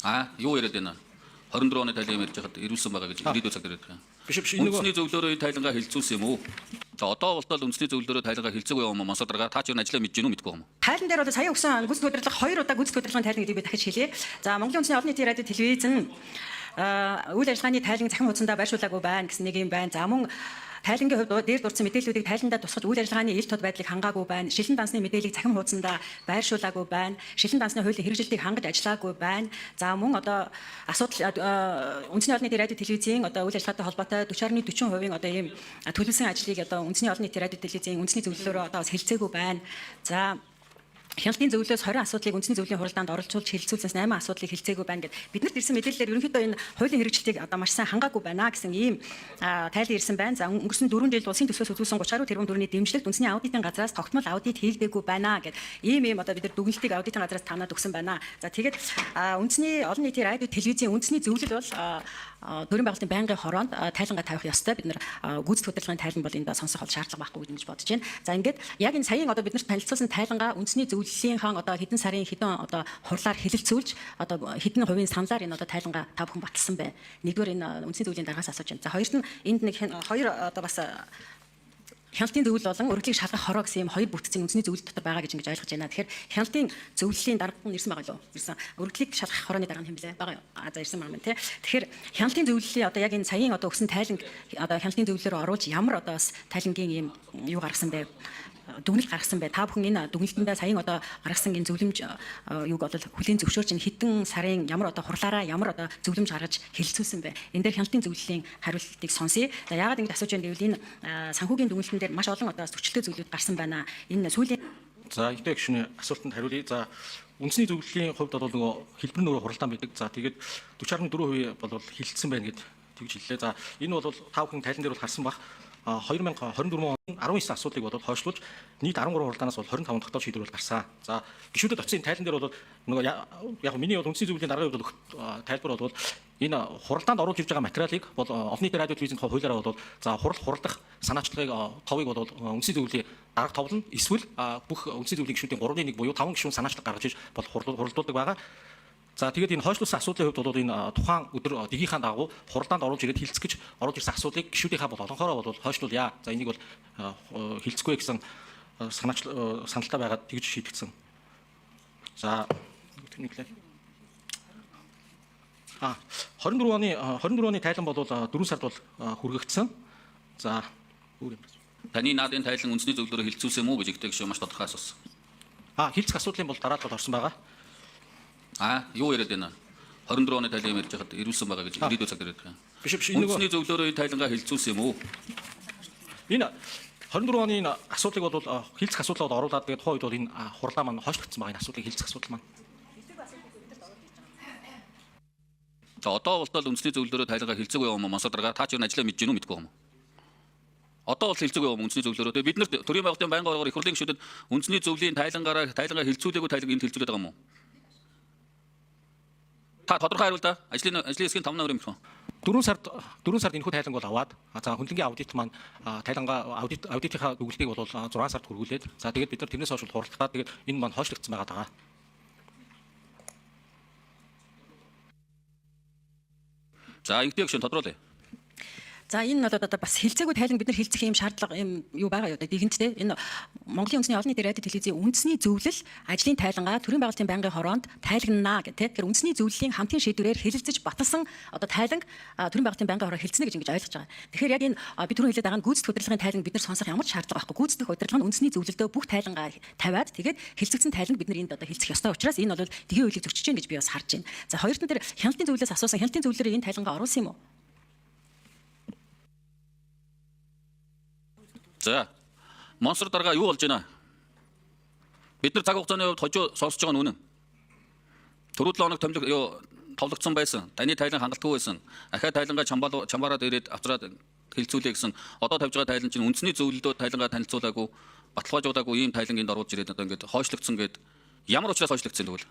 А юу яриад байна? 24 оны тайлан юм ярьж байхад ирүүлсэн байгаа гэж ирээдүйн цаг дээр ярьж байгаа. Биш биш, энэ нөгөө Үндэсний зөвлөлөөрөө энэ тайлангаа хилцүүлсэн юм уу? За одоо болтол үндэсний зөвлөлөөрөө тайлангаа хилцээгүй юм уу? Мансар дарга та ч юу ажлаа мэдэж гинүү мэдгүй юм уу? Тайлан дээр бол сая өгсөн гүйцэтгэх удирдлага хоёр удаа гүйцэтгэх удирдлагын тайлан гэдгийг би дахиж хэлье. За, Монголын үндэсний олон нийтийн радио телевиз нь үйл ажиллагааны тайлан захин хуудсандаа байршуулаагүй байна гэсэн нэг юм байна. За, мөн тайлангийн хувьд дээр дурдсан мэдээллүүдийг тайландаа тусгаж үйл ажиллагааны ил тод байдлыг хангаагүй байна. Шилэн дансны мэдээллийг захин хуудсандаа байршуулаагүй байна. Шилэн дансны хуулийн хэрэгжилтийг хангаж ажиллаагүй байна. За, мөн одоо асуудал үндэсний олон нийтийн радио телевизийн одоо үйл ажиллагаатай холбоотой 40.40% одоо ийм төлөвлөсөн ажлыг одоо үндэсний олон нийтийн радио телевизийн үндэсний зөвлөлөөрөө одоо бас хэлцээгүй байна. За, хяналтын зөвлөлөөс 20 асуудлыг үндэсний зөвлөлийн хуралдаанд оролцуулж хэлэлцүүлсэнээс 8 асуудлыг хэлцээгүй байна гэд биднэрт ирсэн мэдээллээр ерөнхийдөө энэ хуулийн хэрэгжилтийг одоо маш сайн хангаагүй байна гэсэн ийм тайлан ирсэн байна. За, өнгөрсөн 4 жилд улсын төсвөөс үзүүлсэн 30 гаруй тэрбум төгрөгийн дэмжлэгт үндэсний аудитын газраас тогтмол аудит хийгдээгүй байна гэд ийм одоо бид нар дүгнэлтийг аудитын газраас танаад өгсөн байна. За, тэгээд үндэсний олон нийтийн радио телевизийн үндэсний зөвлөл бол төрийн байгууллагын байнгын хороонд тайлангаа тавих ёстой. Бид нар гүйцэтгэх удирдлагын тайлан бол энд сонсох бол шаардлага байхгүй гэж бодож байна. За, ингээд яг энэ саяын одоо биднэрт танилцуулсан тайлангаа үндэсний зөвлөлийнхаа одоо хэдэн сарын хэдэн одоо хурлаар хэлэлцүүлж одоо хэдэн хувийн саналаар энэ одоо тайлангаа та бүхэн баталсан байна. Нэгдүгээр энэ үндэсний зөвлөлийн дараагаас асууж байна. За, хоёрт нь энд нэг хоёр одоо бас хяналтын зөвлөл болон өргөдлийг шалгах хороо гэсэн юм хоёр бүтцийн үндэсний зөвлөл дотор байгаа гэж ингэж ойлгож байна. Тэгэхээр хяналтын зөвлөлийн дарга нь ирсэн байгаа лөө? Ирсэн. Өргөдлийг шалгах хорооны дарга нь хэн блэ? Байгаа юу? А за, ирсэн байгаа юм тий. Тэгэхээр хяналтын зөвлөлийн одоо яг энэ саяын одоо өгсөн тайланг одоо хяналтын зөвлөлөөр оруулж ямар одоо бас тайлангийн ийм юу гаргасан бэ? Дүгнэлт гаргасан бай. Та бүхэн энэ дүгнэлтэндээ саяын одоо гаргасан энэ зөвлөмж юуг бол хүлийн зөвшөөрч энэ хэдэн сарын ямар одоо хурлаараа ямар одоо зөвлөмж гаргаж хэлэлцүүлсэн бэ? Энэ дээр хяналтын зөвлөлийн хариултыг сонсъё. За, яагаад ингэж асууж байна гэвэл энэ санхүүгийн дүгнэлтэн дээр маш олон одоо зөрчилтэй зүйлүүд гарсан байна. Энэ сүүлийн За, ихтэй гишүүний асуултанд хариулъя. За, үндэсний зөвлөлийн хувьд бол нөгөө хэлбэр нь өөрөө хуралдаан байдаг. За, тэгээд 40.4% бол хилцсэн байна гэд тэгж хэллээ. За, энэ бол та бүхэн тайлан дээр бол харсан бах. 2024 онд 19 асуудлыг бол хойшлуулж нийт 13 хуралдаанаас бол 25 тогтоол шийдвэр бол гарсан. За, гишүүдэд очсон энэ тайлан дээр бол нөгөө яг миний бол үндэсний зөвлөлийн даргын хувьд бол тайлбар бол энэ хуралдаанд оруулж ирж байгаа материалыг бол олон нийтийн радио телевизийн тухай хуулиараа бол за хурал хуралдах санаачлагыг товыг бол үндэсний зөвлөлийн дарга товлно эсвэл бүх үндэсний зөвлөлийн гишүүдийн 3-1 буюу 5 гишүүн санаачлаг гаргаж иж бол хуралдуулдаг байгаа. За, тэгээд энэ хойшлуулсан асуудлын хувьд бол энэ тухайн өдөр дэгийнхаа дагуу хуралдаанд оруулж ирээд хилцэх гэж оруулж ирсэн асуудлыг гишүүдийнхаа бол олонхороо бол хойшлуулъя. За, энийг бол хилцэхгүй гэсэн санаачлал саналтай байгаад тэгж шийдэгдсэн. За, нэг лээ. А 24 оны тайлан бол 4 сард бол хүргэгдсэн. За, өөр юм. Таны наадын тайлан үндэсний зөвлөлөөрөө хилцүүлсэн юм уу гэж ихтэй гишүүн маш тодорхой асуусан. А хилцэх асуудлын бол дараалал орсон байгаа. А юу яриад байна? 24 оны тайлан юм ярьж байхад ирүүлсэн байгаа гэж ирээдүйн цаг дээр ярьж байгаа. Биш биш, энэ нөгөө Үндэсний зөвлөлөөрөө энэ тайлангаа хилцүүлсэн юм уу? Энэ 24 оны энэ асуудлыг бол хилцэх асуудлыг бол оруулаад тэгээд тухайн үед бол энэ хурлаа маань хойшлогдсон байгаа, энэ асуудлыг хилцэх асуудал маань. За, одоо болтол үндэсний зөвлөлөөрөө тайлангаа хилцээгүй юм уу? Мансар дарга та ч юу ажлаа мэдэж гинүү мэдгүй юм уу? Одоо бол хилцээгүй юм үндэсний зөвлөлөөрөө. Тэгээ бид нарт төрийн байгууллагын байнгын оргоор их хурлын гишүүдэд үндэсний зөвлөлийн тайлангаараа тайлангаа хилцүүлээгүй тайланг энд хилцүүлээд байгаа юм уу? Та тодорхой хариул да. Ажлын хэсгийн 5 номерын микрофон. 4 сард энэхүү тайланг бол аваад за хөндлөнгийн аудит маань тайлангаа аудитынхаа дүгнэлтийг бол 6 сард хүргүүлээд, за тэгээд бид нар тэрнээс хойш бол хуралдаад тэгээд энэ маань хойшлогдсон байгаа даа. За, ингэдэг гишүүн тодруулъя. За, энэ бол одоо бас хилцээгүй тайлан бид нар хилцэх юм шаардлага юм юу байгаа юу дигэнттэй. Энэ Монголын үндэсний олон нийтийн радио телевизийн үндэсний зөвлөл ажлын тайлангаа төрийн байгууллагын байнгын хороонд тайлагнана гэх тэ. Тэгэхээр үндэсний зөвлөлийн хамтын шийдвэрээр хэлэлцэж баталсан одоо тайланг төрийн байгууллагын байнгын хороо хэлцэнэ гэж ингэж ойлгож байгаа. Тэгэхээр яг энэ би түрүүн хэлээд байгаа нь гүйцэтгэх удирдлагын тайланг бид нар сонсох ямар ч шаардлага байхгүй. Гүйцэтгэх удирдлага нь үндэсний зөвлөлдөө бүх тайлангаа тавиад тэгээд хэлцэгдсэн тайланг бид нар энд одоо хэлцэх ёстой учраас энэ бол дэгийн хуулийг зөрчиж байна гэж би бас харж байна. За, хоёрт нь тэр хяналтын зөвлөлөөс асуусан, хяналтын зөвлөлөөр энэ тайлангаа оруулсан юм уу? За. Монстр дарга, юу болж байна? Бид нар цаг хугацааны хувьд хожуу сонсож байгаа нь үнэн. Түрүү 7 хоног томилог юу товлогдсон байсан. Таны тайлан хангалтгүй байсан. Ахиа тайлангаа чамбал чамбараад ирээд авчраад хилцүүлээ гэсэн. Одоо тавьж байгаа тайлан чинь үндэсний зөвлөлдөө тайлангаа танилцуулаагүй, баталгаажуулаагүй ийм тайлан энд оруулж ирээд одоо ингээд хойшлогдсон гээд ямар учраас хойшлогдсон тэгвэл?